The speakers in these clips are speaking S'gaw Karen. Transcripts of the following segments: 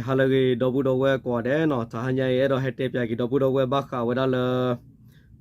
ဟါလၢအဂ့ၤ ဒီပုၢ်ဒီဝဲၢ်ကိးဂၤဒဲးနီၤ, တဟါညါအံၤ အဲၣ်ဒိးဟဲတဲပၠးက့ၤဒီပုၢ်ဒီဝဲၢ်ဘၣ်ဃးဝဲဒၣ်လၢ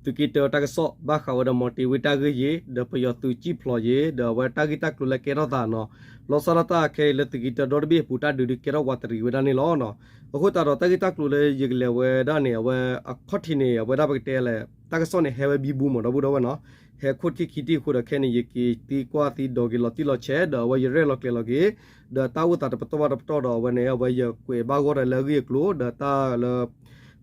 သုးက့တၢတၢ်ကစီၣ် ဘၣ်ဃးဝဲဒီးမီၣ်တ့ၢ်ဝ့တၢ်ဂ့ၢ်ယ့ၤ ဒီးပယီၤသုးစံၣ်ဖျိးယ့ၤ ဒီးအဝဲတၢ်ဂ့ၢ်တၢ်ကျိၤလၢကဲထီၣ်သးနီၤ, လီၤဆီဒၣ်တၢ်ခဲအံၤလၢသုးက့တၢဒီတဘ့ၣ်အပူၤ တၢ်ဒုးဒုးကဲထီၣ်ဝးတရံးဝဲဒၣ်န့ၣ်လီၤ. အဃိသတးဒီးတၢ်ဂ့ၢ်တၢ်ကျိၤလၢယကလဲၤဝဲဒၣ်န့ၣ် အဝဲအခီၣ်ထံးန့ၣ် အဝဲဒၣ်ပကတဲလဲၣ် တၢ်ကစီၣ်န့ၣ် ဟဲဝဲဘံဘူမး ဒီပုၢ်ဒီဝဲၢ်နီၤ, ဟဲခိၣ်ထံးခံထံးအဃိဒီးခဲန့ၣ် ယက့ၤသံကွၢ်သံဒိးက့ၤလီၤတံၢ်လီၤဆဲး ဒီးအဝဲယရဲၣ်လီၤကျဲၤလီၤက့ၤ ဒီးတၢ်အိၣ်သးတပတီၢ်ဘၣ်တပတီၢ်ဒီးအဝဲန့ၣ် အဝဲယကွဲးဘၣ်ဂီၢ်ဒီးလၢအဂ့ၢ်အကျိၤ ဒီးတၢ်လၢ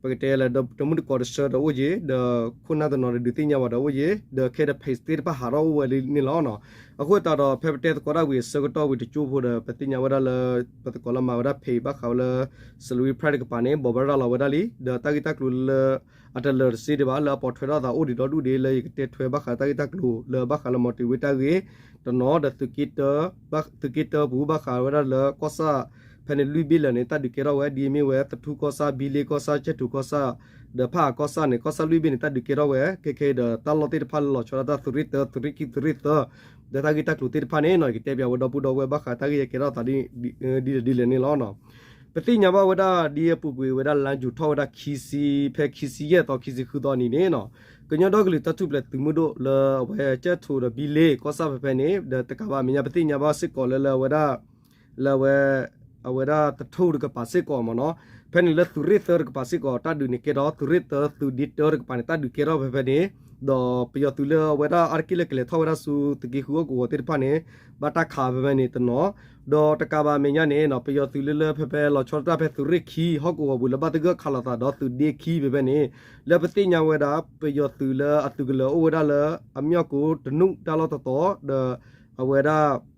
ပကတဲလၢတမုၣ်တကိးတဆၢဒီးအိၣ်ယ့ၤ ဒီးခိၣ်နၢ်တနီၤဒီးဒုးသ့ၣ်ညါဝဲဒီးအိၣ်ယ့ၤ ဒီးခဲဒီး page သ့ၣ်တဖၣ်ဟးထီၣ်အိၣ်ဝဲလံန့ၣ်လီၤ. အဃိသတးဒီး ဖဲပတဲသကိးဒၣ်ဝံၤအဆၢကတီၢ်ဝံၤတကၠိဖိဒီး ပသ့ၣ်ညါဝဲဒၣ်လၢ ပသကိးလၢမၤဝဲဒၣ် page ဘၣ်ဃးဝဲလၢ Salween Press တကပၤန့ၣ် ဘိးဘၣ်ရၤလီၤဝဲဒၣ်လံ ဒီးတၢ်ဂ့ၢ်တၢ်ကျိၤလၢ အတလၢာ်တစ့ဒံးဘၣ် လၢအပိာ်ထွဲထီၣ်သးအိၣ်ဒံးဒီဒူၣ်ဒံး လၢယကတဲထွဲဘၣ်ဃးတၢ်ဂ့ၢ်တၢ်ကျိၤလၢဘၣ်ဃးလၢမီၣ်တ့ၢ်ဝ့တၢ်ဂ့ၢ် တနီၤဒီး သုးက့တၢပူၤ ဘၣ်ဃးဝဲဒၣ်လၢကီၢ်ဆၣ် ဖဲန့ၣ်လွံၢ်ဘ့ၣ်လၢာ်န့ၣ် တၢ်ဒုးကဲထီၣ်ဝဲ ဒ်အမ့ၢ်ဝဲ သထူၣ်ကီၢ်ဆၣ် ဘံလ့ကီၢ်ဆၣ် ကၠဲၢ်ထူးကီၢ်ဆၣ် ဒီးဖၣ်အၣ်ကီၢ်ဆၣ်န့ၣ် ကီၢ်ဆၣ်လွံၢ်ဘ့ၣ်န့ၣ် တၢ်ဒုးကဲထီၣ်ဝဲ ခဲခဲအံၤဒီး တၢ်လီၢ်သ့ၣ်တဖၣ်လၢလီၤဆီဒၣ်တၢ်သုးရ့ၣ်တၢ သုးရ့ၣ်ခံ သုးရ့ၣ်သၢ ဒီးတၢ်ဂ့ၢ်တၢ်ကျိၤသ့ၣ်တဖၣ်န့ၣ်နီၤ ယကတဲပၠးဝဲဒီပုၢ်ဒီဝဲၢ်ဘၣ်ဃးတၢ်ဂ့ၢ်ကဲထီၣ်သး ဒ်လဲၣ်ဒ်လဲၣ်န့ၣ်လီၤ. ပသ့ၣ်ညါဘၣ်ဝဲဒၣ်ဒ်အပူၤကွံာ်ဝဲဒၣ် လါယူၤထီၣ်ဝဲဒၣ်ခံဆံ ဖဲခံဆံယဲၢ်သီ ခံဆံဃုသီအနံၤန့ၣ်နီၤ ကညီဒီကလုာ်တၢ်ထူၣ်ဖျဲးသုးမုၢ်ဒိၣ်လၢအဝဲကၠဲၢ်ထူးဒီးဘံလ့ကီၢ်ဆၣ်ဖဲဖဲန့ၣ် ဒီးတကးဘၣ်အမဲာ်ညါ ပသ့ၣ်ညါဘၣ်စ့ၢ်ကီးလၢလၢအဝဲဒၣ် လၢအဝဲ အဝဲဒၣ်သထူၣ်တကပၤစ့ၢ်ကီးမ့ၢ်နီၤ ဖဲန့ၣ်လၢသုးရ့ၣ်သၢတကပၤစ့ၢ်ကီး တၢ်ဒုးန့ၣ်ကဲထီၣ် သုးရ့ၣ်သၢ သုးဒ့တၢတကပၤန့ၣ် တၢ်ဒုးကဲထီၣ်ဖဲဖဲန့ၣ် ဒီးပယီၤသုးလၢအဝဲဒၣ်အါတက့ၢ်လၢကလဲၤထီၣ်ဝဲဒၣ်ဆူသုးက့ဃုဟီၣ်ကဝီၤသ့ၣ်တဖၣ်န့ၣ် ဘၣ်တၢ်ခးဖဲဖဲန့ၣ်တနီၤ ဒီးတကးဘၣ်အမဲာ်ညါန့ၣ်နီၤ ပယီၤသုးလၢလၢဖဲဖဲလီၤဆီဒၣ်တၢ်ဖဲသုးရ့ၣ်ခံဟီၣ်ကဝီၤပူၤလၢဘၣ်သဂၢၢ်ခးလိာ်သးဒီးသုးဒ့ခံဖဲဖဲန့ၣ် လၢပသ့ၣ်ညါဝဲဒၣ် ပယီၤသုးလၢအသုးကလၢၤအိၣ်ဝဲဒၣ်လၢ အမျီၣ်ကိတနူၣ်တၢ်လီၢ်တတီၤ ဒီး အဝဲဒၣ်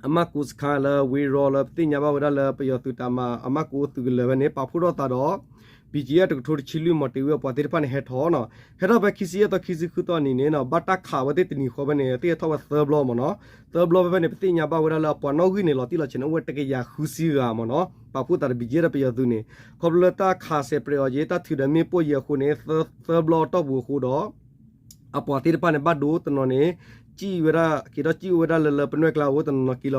အမၢ်ကူစခါလၢဝ့ရီလၢပသ့ၣ်ညါဘၣ်ဝဲဒၣ်လၢ ပယီၤသုးတၢ်မၤအမၢ်ကူသုးကလၢၤဖဲန့ၣ် ပာ်ဖှိၣ်ထီၣ်သးဒီး ဘံၣ်ကၠံယဲၢ်တကထိတဆံလွံၢ် မီၣ်တ့ၢ်ဝ့အပှၤသ့ၣ်တဖၣ်န့ၣ် ဟဲထီၣ်နီၤ ဟဲထီၣ်ဖဲခံဆံယဲၢ်သီ ခံဆံဃုသီအနံၤန့ၣ်နီၤ ဘၣ်တၢ်ခးဝဲသ့ၣ်တနံၤဃီဖဲန့ၣ် သ့ၣ်ဟဲထီၣ်ဝဲသၢဘျီမ့ၢ်နီၤ သၢဘျီဖဲဖဲန့ၣ် ပသ့ၣ်ညါဘၣ်ဝဲဒၣ်လၢအပှၤနီၣ်ဂံၢ်န့ၣ် လီၤတံၢ်လီၤဆဲးန့ၣ် အိၣ်ဝဲတကယၤဃုဆံဂၤမ့ၢ်နီၤ ပာ်ဖှိၣ်သးဒီးဘံၣ်ကၠံယဲၢ်ဒီးပယီၤသုးန့ၣ် ခီဖျိလၢတၢ်ခးစဲးပြဲးအီၤယ့ၤ တၢ်ထုးဒီးမ့ၣ်ပိၢ်ယ့ၤအဃိန့ၣ် သၢဘျီအတီၢ်ပူၤအဃိဒီး အပှၤသ့ၣ်တဖၣ်န့ၣ် ဘၣ်ဒိတနီၤန့ၣ် က့ၤဝဲဒၣ် က့ၤထီၣ်ကံၣ်အိၣ်ဝဲဒၣ်လၢလၢပနွဲၢ်ကျါအဃိ တနီၤနီၤ က့ၤ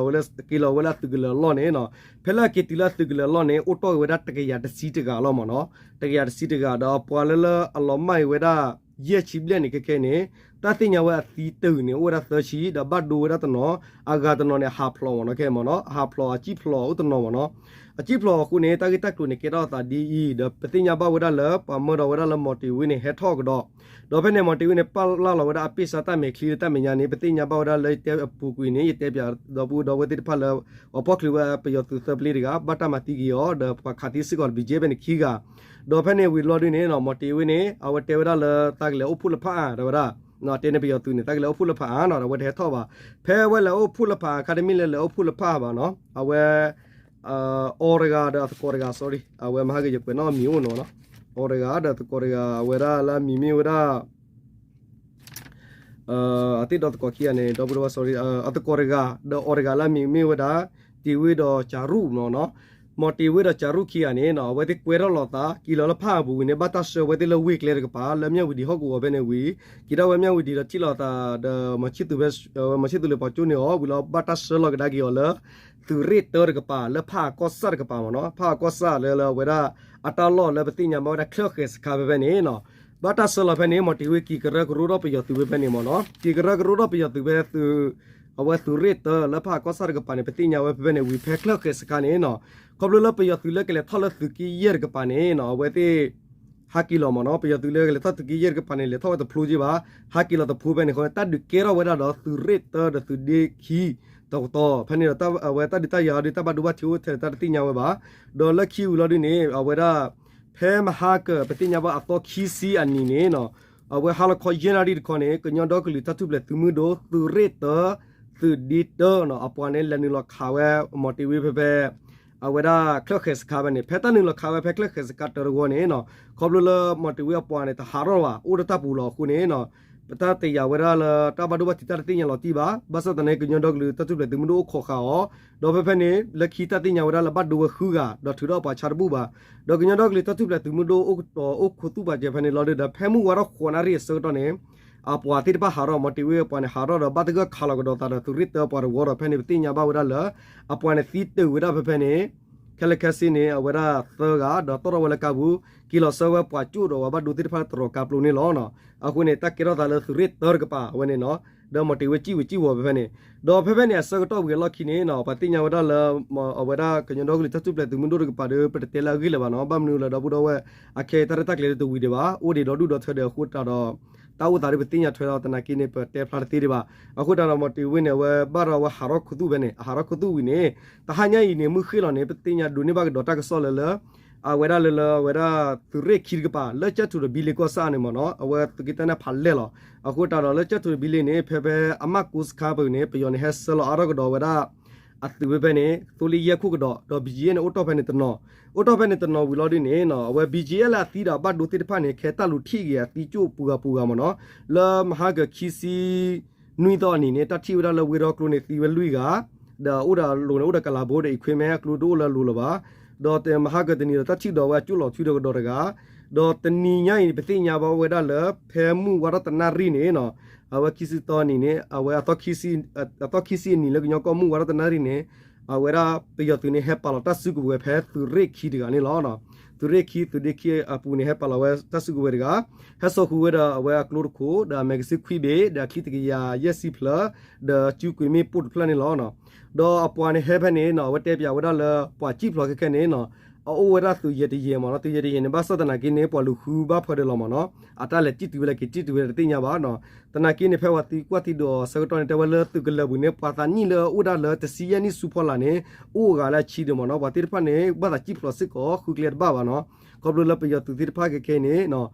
လီၤဝဲလၢအသုးကလၢၤအလီၢ်န့ၣ်နီၤ ဖဲလၢအက့ၤတုၤလၢအသုးကလၢၤအလီၢ်န့ၣ် အိၣ်တီၢ်က့ၤဝဲဒၣ်တကယၤတဆံတဂၤလီၤမ့ၢ်နီၤ တကယၤတဆံတဂၤ ဒီးအပှၤလၢလၢအလီၤမၢ်က့ၤဝဲဒၣ် ယဲၢ်ဆံဘျဲၣ်န့ၣ် ခဲခဲအံၤန့ၣ် တၢ်သ့ၣ်ညါဝဲအသံတၢၢ်န့ၣ် အိၣ်ဝဲဒၣ်သၢဆံ ဒီးဘၣ်ဒိဝဲဒၣ်တနီၤ အဂၤတနီၤန့ၣ် အဟးဖျိးမ့ၢ်နီၤ ခဲအံၤမ့ၢ်နီၤ အဟးဖျိးအစံၣ်ဖျိးအိၣ်တနီၤမ့ၢ်နီၤ အစံၣ်ဖျိးအဃိန့ၣ် တၢ်ဂ့ၢ်တၢ်ကျိၤန့ၣ် ကဲထီၣ်အသးဒ်အံၤ ဒီးပသ့ၣ်ညါဘၣ်ဝဲဒၣ်လၢ ပှၤမၢဒီးဝဲဒၣ်လၢမီၣ်တ့ၢ်ဝ့န့ၣ် ဟဲထီၣ်ကဒီး ဒီးဖဲန့ၣ် မီၣ်တ့ၢ်ဝ့န့ၣ် ပာ်လၢ်လီၤဝဲဒၣ်အပ့ၢ်ဆါတၢ်မဲာ်ချံလၢတၢ်မဲာ်ညါန့ၣ် ပသ့ၣ်ညါဘၣ်ဝဲဒၣ်လၢယတဲအပူၤကွံာ်န့ၣ် ယတဲပၠးဒီပုၢ်ဒီဝဲၢ်သ့ၣ်တဖၣ်လၢ အဖီၣ်ချုးဝဲပယီၤသုးသၢပျ့တဂၤ ဘၣ်တၢ်မၤသံက့ၤအီၤ ဒီးပှၤခးသံစ့ၢ်ကီးတဘံၣ်ကၠံဖဲန့ၣ်ခံဂၤ ဒီးဖဲန့ၣ်ဝံၤလီၤဒုန့ၣ်နီၤ မီၣ်တ့ၢ်ဝ့န့ၣ် အဝဲတဲဝဲဒၣ်လၢသးကလဲၤအိၣ်ဖှိၣ်လၢဖးအါ တဲဝဲဒၣ် တဲန့ၣ်ပယီၤသုးန့ၣ် သးကလဲၤအိၣ်ဖှိၣ်လၢဖးအါနီၤ ဒီးအဝဲတဟဲထီၣ်ဘၣ် ဖဲအဝဲလဲၤအိၣ်ဖှိၣ်လၢဖးအါအခါ တမ့ၢ်လၢလဲၤအိၣ်ဖှိၣ်လၢဖးအါဘၣ်နီၤ အဝဲ အီၤတဂၤဒီးအသကိးတဂၤ sorry အဝဲမဟါက့ၤယကွဲးနီၣ်အမံၤအိၣ်နီၤ အီၤတဂၤဒီးအသကိးတဂၤ အဝဲဒၣ်လၢအမံၤမ့ၢ်ဝဲဒၣ် အသ့ၣ်ဒီးသကိးခံဂၤန့ၣ် ဒီပုၢ်ဒီဝဲၢ် sorry အသကိးတဂၤ ဒီးအီၤတဂၤလၢအမံၤမ့ၢ်ဝဲဒၣ် တ့ၢ်ဝ့ဒီးကၠၤရူၣ်မ့ၢ်နီၤ မီၣ်တ့ၢ်ဝ့ဒီးကၠၤရူၣ်ခံဂၤန့ၣ်နီၤ အဝဲသ့ၣ်ကွဲထီၣ်လိာ်သး က့ၤလီၤလၢဖးအါပူၤဝံၤန့ၣ် ဘၣ်တၢ်ဆှၢဝဲသ့ၣ်လၢဝ့ၢ်ကျဲတကပၤ လၢမၠၣ်ဝံၤဒံးဟီၣ်ကဝီၤဖဲန့ၣ်ဝံၤ က့ၤထီၣ်ဝဲမၠၣ်ဝံၤဒံးဒီးထံၣ်လိာ်သးဒီး မီၤဆံၣ်သူးဖဲ မီၤဆံၣ်သူးလ့ၤပှၤကၠိန့ၢ်အီၤ ဝံၤလီၤဘၣ်တၢ်ဆှၢလီၤကဒါက့ၤအီၤလၢ သုးရ့ၣ်တၢတကပၤ လၢဖးအါကီၢ်ဆၣ်တကပၤမ့ၢ်နီၤ ဖးအါကီၢ်ဆၣ်လၢလၢအဝဲဒၣ် အတၢ်လီၢ်လၢပသ့ၣ်ညါဘၣ်ဝဲဒၣ်ချၢၣ်ဃဲၤစခါဖဲဖဲန့ၣ်နီၤ ဘၣ်တၢ်ဆှၢလီၤဖဲန့ၣ် မီၣ်တ့ၢ်ဝ့က့ၤကရၢကရိထီၣ်ပယီၤသုးဖဲဖဲန့ၣ်မ့ၢ်နီၤ က့ၤကရၢကရိထီၣ်ပယီၤသုးဖဲသုး အဝဲသုးရ့ၣ်တၢလၢဖးအါကီၢ်ဆၣ်တကပၤန့ၣ် ပသ့ၣ်ညါဝဲဖဲဖဲန့ၣ်ဝံၤ ဖဲချၢၣ်ဃဲၤစခါန့ၣ်နီၤ ခီဖျိလၢပယီၤသုးလၢကလဲၤထီၣ်လၢသုးက့ယဲၢ်တကပၤန့ၣ်နီၤ အဝဲသ့ၣ် ဟးက့ၤလီၤမ့ၢ်နီၤ ပယီၤသုးလၢကလဲၤထီၣ်သုးက့ယဲၢ်တကပၤန့ၣ် လဲၤထီၣ်ဝဲတဖျိက့ဘၣ် ဟးက့ၤလီၤတဖျိဖဲန့ၣ်အဃိ တၢ်ဒုးကဲထီၣ်ဝဲဒၣ်ဒီးသုးရ့ၣ်တၢဒီးသုးဒ့ခံတကတီၢ် ဖဲန့ၣ်ဒီးအဝဲတၢ်ဒုးတၢ်ယၤဒီးတၢ်ဘၣ်ဒိဘၣ်ထံးအိၣ်ထဲတၢ်တသ့ၣ်ညါဝဲဘၣ် ဒီးလၢခံဝံၤလီၤဒုန့ၣ် အဝဲဒၣ် ဖဲမဟါကပသ့ၣ်ညါဘၣ်အသီခံဆံအနံၤန့ၣ်နီၤ အဝဲဟါလီၤခီယဲၢ်နၣ်ရံၣ်တခီန့ၣ် ကညီဒီကလုာ်တၢ်ထူၣ်ဖျဲးသုးမုၢ်ဒိၣ် သုးရ့ၣ်တၢ သုးဒ့တၢနီၤ အပှၤန့ၣ်လဲၤနုာ်လီၤခးဝဲမီၣ်တ့ၢ်ဝ့ဖဲဖဲ အဝဲဒၣ်ချၢၣ်ဃဲၤစခါဖဲန့ၣ် ဖဲတၢ်နုာ်လီၤခးဝဲဖဲချၢၣ်ဃဲၤစခါတၢတဝီန့ၣ်နီၤ ခီဖျိလၢမီၣ်တ့ၢ်ဝ့အပှၤန့ၣ် တဟးထီၣ်ဘၣ် အိၣ်ဒီးတၢ်ပူၤလီၤအဃိန့ၣ်နီၤ ပတၢ်တယာ်ဝဲဒၣ်လၢတၢ်ဘၣ်ဒိဘၣ်ထံးတၢ်တသ့ၣ်ညါလီၤတံၢ်ဘၣ် ဘၣ်ဆၣ်သနာ်က့ ကညီဒီကလုာ်တၢ်ထူၣ်ဖျဲးသုးမုၢ်ဒိၣ်အိၣ်ခိးဃာ်အီၤ ဒီးဖဲဖဲန့ၣ် လၢခံတၢ်သ့ၣ်ညါဝဲဒၣ်လၢဘၣ်ဒိဝဲဃုဂၤ ဒီးထုးထီၣ်အပှၤဆါတဘူၣ်ဘၣ် ဒီးကညီဒီကလုာ်တၢ်ထူၣ်ဖျဲးသုးမုၢ်ဒိၣ်အိၣ်ကတီၤအိၣ်ခိးသူၣ်ပာ်စၢၤဖဲန့ၣ်လီၤဒီး ဖဲမုၢ်ဝါထီၣ်ဃိးနၣ်ရံၣ်အဆၢကတီၢ်န့ၣ် အပှၤသ့ၣ်တဖၣ်ဟးထီၣ် မီၣ်တ့ၢ်ဝ့အပှၤန့ၣ် ဟးထီၣ်ဒီးဘၣ်သဂၢၢ်ခးလီၤကဒီးသးဒီးသုးရ့ၣ်တၢပှၤတဝီဒီး ဖဲန့ၣ်ပသ့ၣ်ညါဘၣ်ဝဲဒၣ်လၢ အပှၤန့ၣ်သံတၢၢ်ဝဲဒၣ်ဖဲဖဲန့ၣ် ခဲလၢာ်ခဲဆ့န့ၣ် အဝဲဒၣ်သၢဂၤ ဒီးတီၣ်ထီၣ်ဝဲလၢကါပူၤ က့ၤလီၤဆၢဝဲပှၤကၠိၣ်ဒီးပှၤဘၣ်ဒိသ့ၣ်တဖၣ်တြီၤကါပျိန့ၣ်လီၤ. အဃိန့ၣ် တၢ်ကဲထီၣ်သးလၢသုးရ့ၣ်တၢတကပၤဝဲန့ၣ်နီၤ, ဒီးမီၤတ့ၤဝ့ၢ်စံၣ်ဝ့ၢ်စံၣ်ဝီၤဖဲဖဲန့ၣ်, ဒီးဖဲဖဲန့ၣ် အဆၢကတီၢ်ဝံၤအလီၢ်ခံန့ၣ်နီၤ ပှၤသ့ၣ်ညါဝဲဒၣ်လၢ အဝဲဒၣ်ကညီဒီကလုာ်တၢ်ထူၣ်ဖျဲးသုးမုၢ်ဒိၣ်တကပၤဒီး ပတတဲလၢအဂ့ၢ်လၢၤဘၣ်နီၤ, ဘၣ်မနုၤလၢဒီပုၢ်ဒီဝဲၢ် အခဲအံၤတၢ်ရဲၣ်တၢ်ကျဲၤဒီးတဝံၤဒံးဘၣ်, အိၣ်ဒံးဒီဒူၣ်ဒီထၢဒီးအဃိတၢ်ဒီး တၢ်အိၣ်သးဒီးပသ့ၣ်ညါထွဲဒီးသနာ်က့န့ၣ် ပတဲဖျါတသ့ဒံးဘၣ်. အဃိတၢ်ဒီးမီၤတ့ၤဝ့ၢ်န့ၣ် အဝဲဘၣ်ဒီးအဝဲဟးထီၣ်ခူသူၣ်ဖဲန့ၣ် အဟးထီၣ်ခူသူၣ်ဝံၤန့ၣ် တဟါညါအံၤန့ၣ် မုၢ်ဃ့ၢ်လီၤန့ၣ် ပသ့ၣ်ညါဒိးန့ၢ်ဘၣ်ကဒီးတၢ်ကစီၣ်လၢလၢ အဝဲဒၣ်လၢလၢအဝဲဒၣ်သုးရ့ၣ်ခံတကပၤ လၢကၠဲၣ်ထူးဒီးဘံလ့ကီၢ်ဆၣ်န့ၣ်မ့ၢ်နီၤ, အဝဲသုးက့တၢ်န့ၣ်ဖးလဲၢ်လီၤ. အဃိတၢ်ဒီးလၢကၠဲၣ်ထူးဒီးဘံလ့န့ၣ် ဖဲဖဲအမၢ်ကိစခါပူၤန့ၣ် ပယီၤန့ၣ်ဟဲဆှၢလီၤအါထီၣ်ကဒီးဝဲဒၣ် အသုးဖဲဖဲန့ၣ် သိလ့ၣ်ယဲၢ်ခိၣ်ကဒီး ဒီး ဘီကၠံအ့န့ၣ် အိၣ်တီၢ်ဖဲန့ၣ်တနီၤ, အိၣ်တီၢ်ဖဲန့ၣ်တနီၤဝံၤလီၤဒ်န့ၣ်နီၤ အဝဲ ဘီကၠံအ့လၢအသံဒီးအဘၣ်ဒိသ့ၣ်တဖၣ်န့ၣ် ခဲတၢ်လူၤထံၣ်က့ၤအသံကၠိၣ်ပူၤဂၤပူၤဂၤမ့ၢ်နီၤ, လၢမဟါကၢၤခံဆံ နွံသီအနံၤန့ၣ် တၢ်ထံၣ်ဝဲဒၣ်လၢဝ့ၢ်ဒီကျိန့ၣ် သံဝဲလွံၢ်ဂၤ, ဒီးအိၣ်ဒီးအလိၤန့ၣ် အိၣ်ဒီးကလးဘိဒီး equipment အကျိတအိၣ်လၢအလိၤလၢၤဘၣ်, ဒီးမဟါကၢၤတနံၤဒီး တၢ်ထံၣ်ကဒီးဝဲအကၠိၣ်လီၤထွံဒီးကဒီးတဂၤ, ဒီးတနံၤညါအံၤ ပသ့ၣ်ညါဘၣ်ဝဲဒၣ်လၢ ဖဲမုၢ်ဝါထီၣ်တနၣ်ရံၣ်န့ၣ်နီၤ, အဝဲခံဆံသီနံၤန့ၣ် အဝဲအသီခံဆံအနံၤလၢကညီကီၢ်မုၢ်ဝါထီၣ်တနၣ်ရံၣ်န့ၣ် အဝဲဒၣ်ပယီၤသုးန့ၣ် ဟဲပာ်လီၤတၢ်စုကဝဲၤဖဲသုးရ့ၣ်ခံတဂၤန့ၣ်လီၤ. သုးရ့ၣ်ခံ သုးဒ့ခံအပူၤန့ၣ် ဟဲပာ်လီၤဝဲတၢ်စုကဝဲၤတဂၤ, ဟဲစိာ်ဃုာ်ဝဲဒီးအဝဲအကျိတခိၣ် ဒီးအမဲကစ့ၣ်ခွံဘ့ၣ် ဒီးအချံတကယၤယဲၢ်ဆံဖျၢၣ် ဒီးစုကွံာ်မ့ၣ်ပိၢ်တဖျၢၣ်န့ၣ်လီၤ. ဒီးအပှၤန့ၣ်ဟဲဖဲန့ၣ်နီၤ အဝဲတဲပၠးဝဲဒၣ်လၢ ပှၤစံၣ်ဖျိးခဲခဲန့ၣ်နီၤ အအိၣ်ဝဲဒၣ်သုးယဲၢ်တယဲၢ်မ့ၢ်နီၤ, သုးယဲၢ်တယဲၢ်န့ၣ် ဘၣ်ဆၣ်သနာ်က့န့ၣ် ပှၤလူၤဃုဘၣ်ဖၢဒီးလီၤမ့ၢ်နီၤ, အတၢ်လဲၤစံၣ်တုၤဝဲလဲၣ်က့ၤစံၣ်တုၤဝဲလဲၣ်တသ့ၣ်ညါဘၣ်နီၤ. သနာ်က့န့ၣ် ဖဲပှၤသံကွၢ်သံဒိးအဆၢကတီၢ်န့ၣ် တဲဝဲလၢသုးကလၢၤပူၤန့ၣ် ပှၤသးနံၣ်လၢအအိၣ်ဒၣ်လၢတဆံယဲၢ်နံၣ်ဆူဖီလာ်န့ၣ် အိၣ်ဂၤလၢအဆံဒီးမ့ၢ်နီၤ, ပှၤသ့ၣ်တဖၣ်န့ၣ် ဘၣ်သးစံၣ်ဖျိးစ့ၢ်ကီး ဃုကျဲတဘၣ်ဘၣ်နီၤ. ခီဖျိလၢပယီၤသုးသ့ၣ်တဖၣ်ခဲခဲအံၤန့ၣ်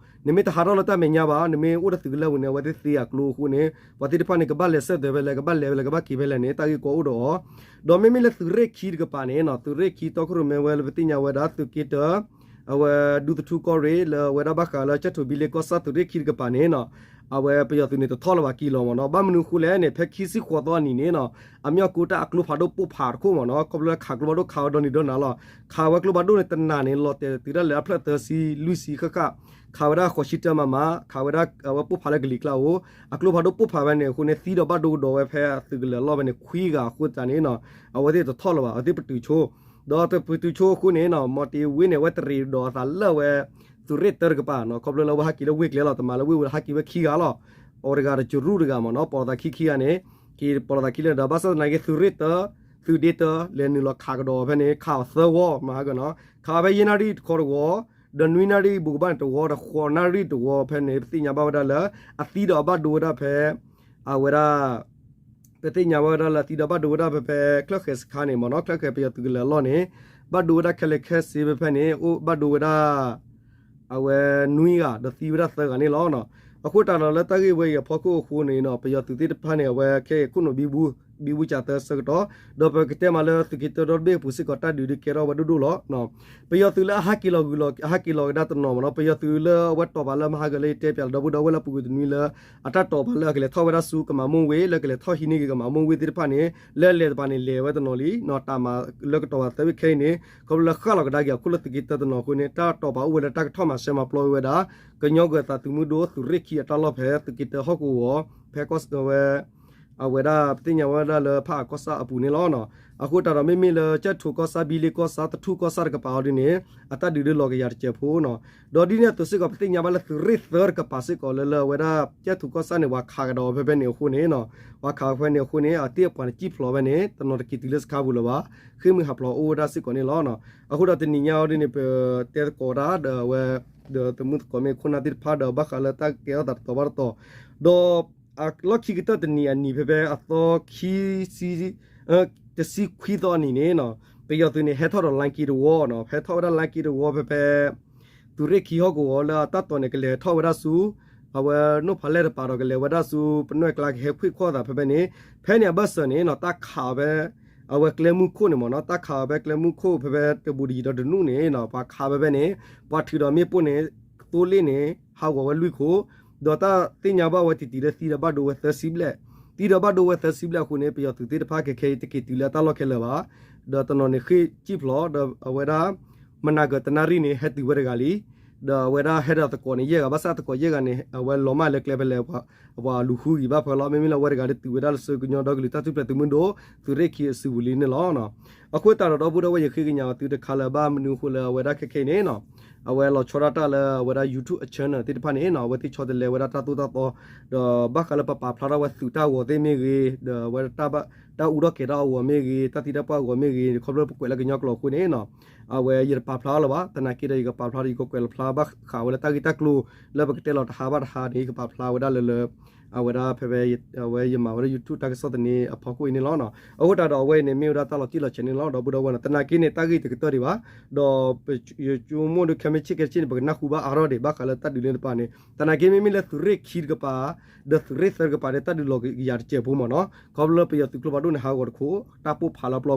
နမ့ၢ်တဟးထီၣ်လၢတၢ်မဲာ်ညါဘၣ်, နမ့ၢ်အိၣ်ဒီးသုးကလၢၤပူၤန့ၣ် အဝဲသ့ၣ်သ့အကျိအဃိန့ၣ် ပှၤသ့ၣ်တဖၣ်န့ၣ် ကဘၣ်လဲၤဆၢထၢၣ်ဖဲလဲၣ် ကဘၣ်လဲၤဖဲလဲၣ် ကဘၣ်က့ၤဖဲလဲၣ်န့ၣ် တၢ်ဂ့ၢ်ကီအိၣ်ဒီးအီၤ, ဒီးမ့မ့ၢ်လၢသုးရ့ၣ်ခံတကပၤန့ၣ်နီၤ, သုးရ့ၣ်ခံတီခိၣ်ရိၣ်မဲဝဲလၢပသ့ၣ်ညါဝဲဒၣ်သုးက့တၢ အဝဲဒူသထူကီၢ်ရ့ၣ်လၢအဝဲဒၣ်ဘၣ်ဃးလၢကၠဲၣ်ထူးဘံလ့ကီၢ်ဆၣ်သုးရ့ၣ်ခံတကပၤန့ၣ်နီၤ, အဝဲပယီၤသုးန့ၣ်တထီၣ်လၢၤဘၣ်က့ၤလီၤမ့ၢ်နီၤ. ဘၣ်မနုၤအဃိလဲၣ်န့ၣ် ဖဲခံဆံဃိးသီအနံၤန့ၣ်နီၤ, အမ့ၢ်အကိတၢ်အကျိဖးဒိၣ်ပိၢ်ဖးတခိၣ်မ့ၢ်နီၤ, ခီဖျိလၢခးကျိဖးဒိၣ်ခးဝဲဒီနံၤဒီနၤလီၤ. ခးဝဲကျိဖးဒိၣ်န့ၣ်တနၤန့ၣ် လီၤတဲာ်တုၤဒၣ်လဲာ်အဖျၢၣ်သၢဆံလွံၢ်ဆံဃၣ်ဃၣ်, ခးဝဲဒၣ်ဃိးဆံတၢမးမး, ခးဝဲဒၣ်အဝဲပိၢ်ဖးလၢကလံၤကျါအိၣ်, အကျိဖးဒိၣ်ပိၢ်ဖးဝဲန့ၣ်အဃိန့ၣ် သံဒီးဘၣ်ဒိကဒီးဝဲဖဲအသုးကလၢၤအလီၢ်ဖဲန့ၣ် ခွံဂၤအဃိသတးန့ၣ်နီၤ, အဝဲသ့ၣ်တထီၣ်လၢၤဘၣ်, အဝဲသ့ၣ်ပတုာ်ဆိ ဒီးတပတုာ်ဆိအဃိန့ၣ်နီၤ, မီၤတ့ၤဝ့ၣ်န့ၣ် အဝဲတရံးဒီးအသးလၢာ်ဝဲ သုးရ့ၣ်တၢတကပၤနီၤ, ခီဖျိလၢအဝဲဟးက့ၤလၢဝ့ၢ်ကျဲလီၤ, တမၤလၢဝ့ၢ်ဝဲလၢဟးက့ၤဝဲခံဂၤလီၤ. အီၤတဂၤဒီးကရူၢ်တဂၤမ့ၢ်နီၤ, ပိာ်သးခံခံဂၤန့ၣ်, က့ၤပိာ်သးခံလၢာ်ဒီး ဘၣ်ဆၣ်သနာ်က့ သုးရ့ၣ်တၢ, သုးဒ့တၢ လဲၤနုာ်လီၤခးကဒီးဖဲန့ၣ် ခးအီၤသၢဝီမၤဟါကနီၤ, ခးဖဲယဲၢ်နၣ်ရံၣ်တခီတဝီ, ဒီးနွံနၣ်ရံၣ်ဘူးကဘၣ်န့ၣ်တဝီ, ဒီးဃိးနၣ်ရံၣ်တဝီဖဲန့ၣ် ပသ့ၣ်ညါဘၣ်ဝဲဒၣ်လၢ အသံဒီးအဘၣ်ဒိဝဲဒၣ်ဖဲ အဝဲဒၣ် ပသ့ၣ်ညါဘၣ်ဝဲဒၣ်လၢအသံဒီးဘၣ်ဒိဝဲဒၣ်ဖဲဖဲ ချၢၣ်ဃဲၤစခါန့ၣ်မ့ၢ်နီၤ, ချၢၣ်ဃဲၤပယီၤသုးကလၢၤအလီၢ်န့ၣ် ဘၣ်ဒိဝဲဒၣ်ခဲလၢာ်ခဲဆ့ဖဲဖဲန့ၣ် အိၣ်ဘၣ်ဒိဝဲဒၣ် အဝဲနွံဂၤ ဒီးသံဝဲဒၣ်သၢဂၤန့ၣ်လီၤ. အဃိတၢ်ဒီးလၢတၢ်ဂ့ၢ်ဝဲအံၤအဖီခိၣ်အဃိန့ၣ်နီၤ, ပယီၤသုးသ့ၣ်တဖၣ်န့ၣ် အဝဲခဲအံၤခိၣ်နူာ်ဘံဘူ ဘံဘူကၠးသၢဆၢကတီၢ်, ဒီးပကတဲမးလၢသုးက့တၢဒီတဘ့ၣ်အပူၤစ့ၢ်ကီး တၢ်ဒုးဒုးကဲထီၣ်ဝဲဒိၣ်ဒိၣ်လီၤ. ပယီၤသုးလၢအဟးက့ၤလီၤဂုာ်လီၤ အဟးက့ၤလီၤကဒါတနီၤမ့ၢ်နီၤ, ပယီၤသုးလၢအဝဲတီၢ်ပာ်လၢမဟါကလၢယတဲပၠးလၢဒီပုၢ်ဒီဝဲၢ်လၢပူၤကွံာ်တနွံလၢ အတၢ်တီၢ်ပာ်လၢအကလဲၤထီၣ်ဝဲဒၣ်ဆူကမၤမိၢ်ဝ့ၢ် လၢကလဲၤထီၣ်ဟံးန့ၢ်က့ၤကမၤမိၢ်ဝ့ၢ်သ့ၣ်တဖၣ်န့ၣ် လၢလဲၤတပၤန့ၣ် လဲၤဝဲတနီၤလံနီၤ, တၢ်မၤလၢကတီၤပာ်သၢဘ့ၣ်ခဲအံၤန့ၣ် ခီဖျိလၢဃၣ်လီၤကဒါက့ၤအခိၣ်လၢသုးက့တၢတနီၤအဃိန့ၣ် တၢ်တီၢ်ပာ်အိၣ်ဝဲလၢတၢ်ကထီၣ်မၤစၢၤမၤပျီဝဲဒၣ် ကညီဂၢၤသးသုးမုၢ်ဒိၣ်သုးရ့ၣ်ခံအတၢ်လီၢ်ဖဲသုးက့တၢဟီၣ်ကဝီၤ ဖဲကီၢ်ဝဲ အဝဲဒၣ်ပသ့ၣ်ညါဝဲဒၣ်လၢဖးအးကီၢ်ဆၣ်အပူၤန့ၣ်လီၤ. အဃိတၢ်ဒီးမ့မ့ၢ်လၢကၠဲၣ်ထူးကီၢ်ဆၣ် ဘံလ့ကီၢ်ဆၣ် သထူၣ်ကီၢ်ဆၣ်တကပၤအီၤဒ်န့ၣ် အတၢ်ဒုးဒုးလီၤကယၤတစဲးဖိနီၤ, ဒီးဒ်န့ၣ်အသိးစ့ၢ်ကီးပသ့ၣ်ညါဘၣ်လၢသုးရ့ၣ်သၢတကပၤစ့ၢ်ကီးလၢလၢအဝဲဒၣ်ကၠဲၣ်ထူးကီၢ်ဆၣ်န့ၣ် ပှၤခးကဒီးဖဲဖဲန့ၣ်အဃိန့ၣ်နီၤ, ပှၤခးဖဲန့ၣ်အဃိန့ၣ် အသ့ၣ်အပှၤန့ၣ်စံၣ်ဖျိးဖဲန့ၣ် တနီၤတက့ၤတုၤလၢစခါပူၤလၢၤဘၣ်, ဃ့ၢ်မုၢ်ဟးဖျိးအိၣ်ဝဲဒၣ်စ့ၢ်ကီးန့ၣ်လီၤ. အဃိဒီးတနံၤညါအီၤဒ်န့ၣ် ပတဲသကိးတၢ်ဒီးအဝဲ ဒီးသမုၢ်သကိးမ့ၢ်ခိၣ်နၢ်သ့ၣ်တဖၣ်ဒီးဘၣ်ဃးလၢတၢ်ကဲထီၣ်သးတတီၤဘၣ်တတီၤ, ဒီး အလီၢ်ခံကတၢၢ်တနံၤအနံၤဖဲဖဲအသီခံဆံ တဆံခွံသီအနံၤန့ၣ်နီၤ, ပယီၤသုးန့ၣ် ဟဲထီၣ်ဒီးလါက့တဝီနီၤ, ဟဲထီၣ်ဝဲဒၣ်လါက့တဝီဖဲဖဲ သုးရ့ၣ်ခံဟီၣ်ကဝီၤလၢအတၢ်တီၢ်န့ၣ် ကလဲၤထီၣ်ဝဲဒၣ်ဆူ အဝဲနိၣ်ဖးလဲၢ်တပၤဒီး ကလဲၤဝဲဒၣ်ဆူပနွဲၢ်ကျါ ကဟဲခွံၣ်ခီၣ်သးဖဲဖဲန့ၣ်, ဖဲန့ၣ်အဘၢၣ်စၢၤန့ၣ်နီၤ တၢ်ခးအီၤဖဲ အဝဲကျဲမုၢ်ခိၣ်န့ၣ်မ့ၢ်နီၤ, တၢ်ခးအီၤဖဲကျဲမုၢ်ခိၣ်ဖဲဖဲတဘူးတယံၤဒီးတနူၣ်န့ၣ်နီၤ, ပှၤခးဖဲဖဲန့ၣ် ပှၤထုးဒီးမ့ၣ်ပိၢ်န့ၣ် သိလ့ၣ်န့ၣ် ဟးဂီၤဝဲလွံၢ်ခိၣ်, ဒီးတၢ်သ့ၣ်ညါဘၣ်ဝဲတံၢ်တံၢ်လၢသံဒီးဘၣ်ဒိဝဲသၢဆံဘျဲၣ်, သံဒီးဘၣ်ဒိဝဲသၢဆံဘျဲၣ်အဃိန့ၣ် ပယီၤသုးသ့ၣ်တဖၣ်ခဲခဲအံၤ တက့ၤတုၤလၢအတၢ်လီၢ်ခဲလၢာ်ဘၣ်, ဒီးတနီၤန့ၣ်ဃ့ၢ်စံၣ်ဖျိး ဒီးအဝဲဒၣ် မနၤကၢၤတနၣ်ရံၣ်န့ၣ် ဟဲတုၤဝဲတဂၤလံ, ဒီးအဝဲဒၣ်ဟဲဒီးသကိးန့ၣ်ယဲၢ်ဂၤ, ဘၣ်ဆၣ်သကိးယဲၢ်ဂၤန့ၣ် အဝဲလီၤမၢ်လၢကျဲဖဲလဲၣ် ပှၤလူၤဃုဂံၤဘၣ်ဖၢလီၤ. မ့မ့ၢ်လၢအဝဲတဂၤဒီးတုၤဝဲဒၣ်လၢဆူကညီဒီကလုာ်တၢ်ထူၣ်ဖျဲးသုးမုၢ်ဒိၣ် သုးရ့ၣ်ခံအစုပူၤလံန့ၣ်လီၤ. အဃိသတးဒီး ဒီပုၢ်ဒီဝဲၢ် ယဃ့ကညးအီၤသုတခါလၢၤဘၣ်, မနုၤအဃိလၢအဝဲဒၣ်ခဲခဲအံၤန့ၣ် အဝဲလီၤဆီဒၣ်တၢ်လၢအဝဲဒၣ် YouTube channel သ့ၣ်တဖၣ်န့ၣ် အဝဲသ့ၣ်ဆီတလဲဝဲဒၣ်တၢ်သိၣ်တၢ်သီ ဒီးဘၣ်ဃးလၢပပာ်ဖျါထီၣ်ဝဲသုးတၢ်ဂီၤသ့ၣ်မ့ၢ်ဂ့ၤ, ဒီးအဝဲတၢ်အူထီၣ်ကဲၤထီၣ်အဂီၤမ့ၢ်ဂ့ၤ, တၢ်သံတၢ်ပှၢ်အဂီၤမ့ၢ်ဂ့ၤ, ခီဖျိပကွဲးလၢကညီကျိာ်အဃိန့ၣ် အဝဲယတပာ်ဖျါအီၤလၢၤဘၣ်. သနာ်က့ဒီး ယကပာ်ဖျါဒီး ယကကွဲးလီၤဖျါဘၣ်ဃးဝဲလၢတၢ်ဂ့ၢ်တၢ်ကျိၤ လၢပကတဲလီၤတဟါဘၣ်တဟါန့ၣ် ယကပာ်ဖျါဝဲဒၣ်လၢလၢ အဝဲဒၣ်ဖဲဖဲ အဝဲယမၤဝဲဒၣ် YouTube တၢ်ကစီၣ်သန့အဖီခိၣ်အံၤန့ၣ်လီၤ. အဃိသတးဒီး အဝဲအံၤန့ၣ် မ့ၢ်ဝဲဒၣ်တၢ်လီၤတံၢ်လီၤဆဲးန့ၣ်လီၤ ဒီပုၢ်ဒီဝဲၢ်န့ၣ်. သနာ်က့န့ၣ် တၢ်ဂ့ၢ်တကတၢၢ်ဒံးဘၣ်, ဒီးယဆိကမိၣ်ဒီး ခဲမ့ၢ်ဆ့ၣ်ကဲဆ့ၣ်န့ၣ် ပကနၢ်ဟူဘၣ်အါထီၣ်ဒံး ဘၣ်ဃးလၢတၢ်ဒုးလၢတပၤန့ၣ်. သနာ်က့မ့မ့ၢ်လၢသုးရ့ၣ်ခံတကပၤ ဒီးသုးရ့ၣ်သၢတကပၤန့ၣ် တၢ်ဒုးလီၤကယၤတစဲးဖိမ့ၢ်နီၤ. ခီဖျိလၢပယီၤသုးကျိဖးဒိၣ်န့ၣ် ဟးဂီၤတခိၣ် တၢ်ပိၢ်ဖးလၢပျီ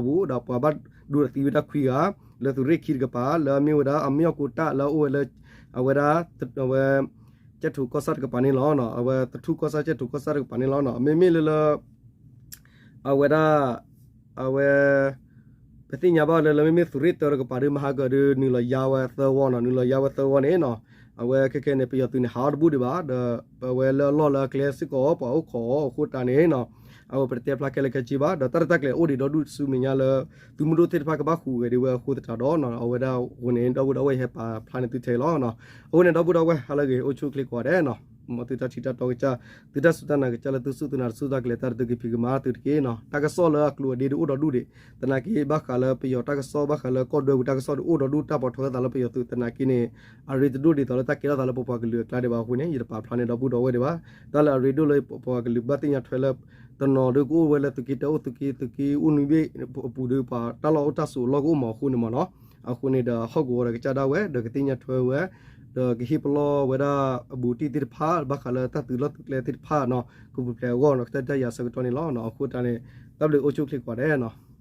ပူၤ ဒီးပှၤဘၣ်ဒိဒီးသံဝဲဒၣ်ခွံဂၤ လၢသုးရ့ၣ်ခံတကပၤ လၢအမ့ၢ်ဝဲဒၣ်အမ့ၢ်အီၣ်ကိတၢ်လၢအအိၣ်ဝဲလၢ အဝဲဒၣ် အဝဲ ကၠဲၣ်ထူးကီၢ်ဆၣ်တကပၤန့ၣ်လီၤ. အဝဲသထူးကီၢ်ဆၣ် ကၠဲၣ်ထူးကီၢ်ဆၣ်တကပၤန့ၣ်လီၤ. မ့မ့ၢ်လၢလၢ အဝဲဒၣ် အဝဲ ပသ့ၣ်ညါဘၣ်လၢလၢမ့မ့ၢ်သုးရ့ၣ်သၢတကပၤဒီး မဟါကၢၤဒီး နုာ်လီၤယါဝဲသၢဝီနီၤ, နုာ်လီၤယါဝဲသၢဝီန့ၣ်နီၤ. အဝဲခဲခဲန့ၣ် ပယီၤသုးန့ၣ် ဟးအီၣ်တဘူၣ်ဒံးဘၣ် ဒီး အဝဲလၢအလီၢ်လၢအကျဲစ့ၢ်ကီး ပှၤအိၣ်ခိးအီၤအဃိသတးန့ၣ်နီၤ, အဝဲပတတဲဖျါခဲလၢာ်ခဲဆ့ဘၣ်. ဒီးတၢ်ရဲၣ်တၢ်ကျဲၤအိၣ်ဒံးဒီဒူၣ်ဆူမဲာ်ညါလၢ သုးမုၢ်ဒိၣ်သ့ၣ်တဖၣ်ကဘၣ်ဟူးဂဲၤဒံးဝဲအဃိသတးဒီး အဝဲဒၣ်အဃိန့ၣ် ဒီပုၢ်ဒီဝဲၢ်ယဟဲပာ်ဖျါန့ၢ်သုထဲလီၤ. အဃိန့ၣ် ဒီပုၢ်ဒီဝဲၢ် ဟါလၢအဂ့ၤ အိၣ်ဆူၣ်အိၣ်ချ့ကိးဂၤဒဲးနီၤ, မ်သုတၢ်ထံၣ်တၢ်တီကစၢ် သုတၢ်စူၢ်တၢ်နာ်ကစၢ်လၢသုစူၢ်သုနာ်တစူၢ်တၢ်ကလဲၤတၢ်ဒီးသုကဖံးကမၤသုတက့ၢ်နီၤ. တၢ်ကစီၣ်လၢအကျိၤအဒ့ဒုးအိၣ်ဒီဒူၣ်ဒံး, သနာ်က့ဘၣ်ဃးလၢပယီၤတၢ်ကစီၣ် ဘၣ်ဃးလၢကီၢ်ဒွဲပူၤတၢ်ကစီၣ်ဒီးအိၣ်ဒီဒူၣ် တၢ်ပိာ်ထွဲသးလၢပယီၤသုး သနာ်က့န့ၣ် အရ့တဒိၣ်ဒ်သိးလၢတၢ်ကဲထီၣ်သးလၢပပှၤကလုာ်အကျါဒံးဘၣ်အဃိန့ၣ် ယတပာ်ဖျါန့ၢ်ဒီပုၢ်ဒီဝဲၢ်ဒံးဘၣ်. တၢ်လၢအရ့ဒိၣ်လၢပပှၤကလုာ်ဘၣ်သ့ၣ်ညါထွဲလၢ တနီၤဒီးကအိၣ်ဝဲလၢသုးက့တၢ အိၣ်သုးက့ သုးက့အိၣ်နွံဘ့ၣ်အပူၤဒီး ပှၤတၢ်လီၢ်အိၣ်တၢ်ဆိးအလီၢ်ကအိၣ်မးအဃိန့ၣ်မ့ၢ်နီၤ. အဃိန့ၣ်ဒီး ဟီၣ်ကဝီၤဒီးကစၢ်ဒၣ်ဝဲ ဒီးကသ့ၣ်ညါထွဲဝဲ ဒီးကဟ့ၣ်ပလီၢ်ဝဲဒၣ်အဘူးအတံၢ်သ့ၣ်တဖၣ် ဘၣ်ဃးလၢတၢ်သုးလီၢ်သုးကျဲသ့ၣ်တဖၣ်နီၤ ကပူၤဖျဲးအဂီၢ်နီၤ ကတၢၢ်တၢ်ယၤဆၢကတီၢ်န့ၣ်လီၤ. အဃိတၢ်န့ၣ် တၢ်ဘျုးအိၣ်ဆူၣ်အိၣ်ချ့ကိးဂၤဒဲးနီၤ.